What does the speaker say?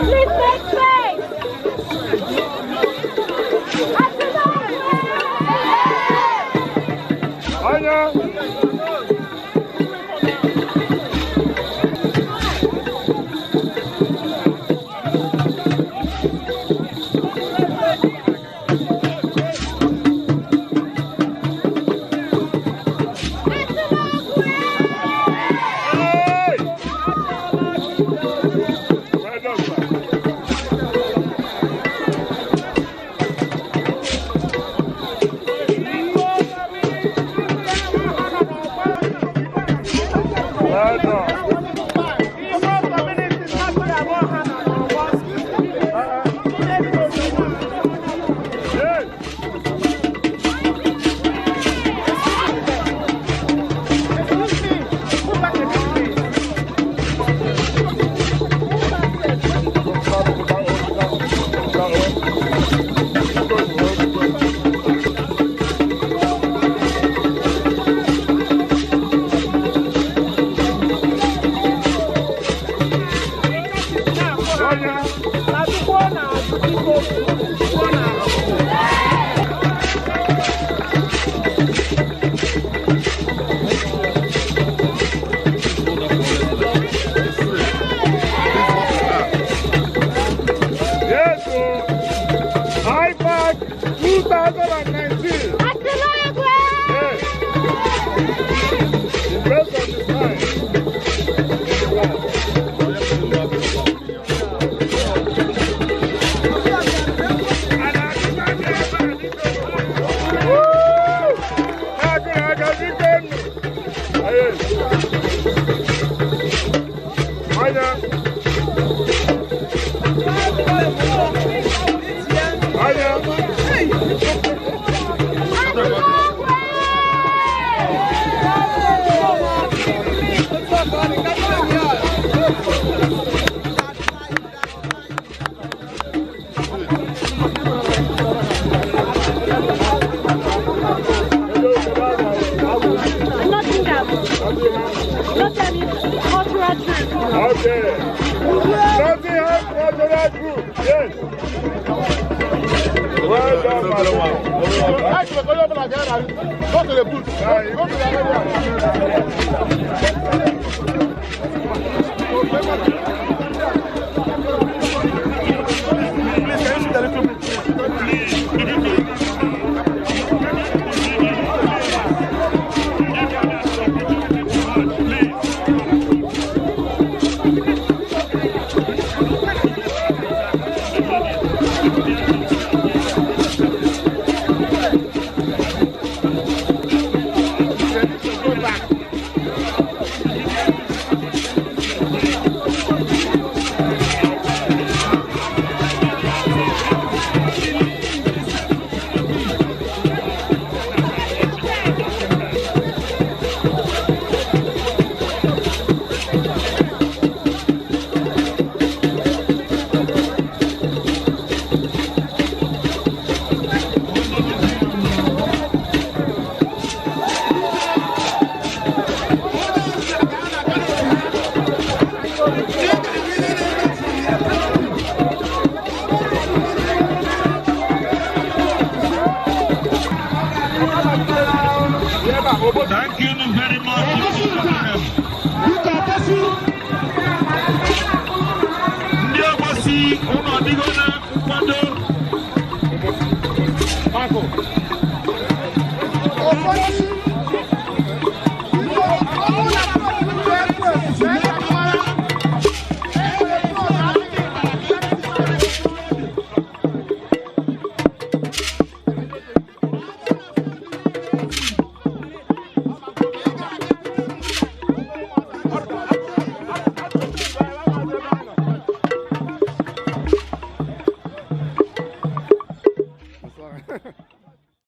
Please make space! Anya. Hey! Well done, sir. Well done. Yes. Anya. Yes, oh. IPAC 2019. Yes. The best of the time. Woo! Aka biko nụ. Aye. Anya. Anya. Nottingham. Nottingham Cultural Troupe. Okay. Nottingham Cultural Group. Yes. Well done, my Go to the booth. Go to the area. Please, can you sit a little bit, please? Go back. Thank you very much. Biko, Obosi. Ndị Obosi, ụnụ ọdịgo na nkwado? Obosi.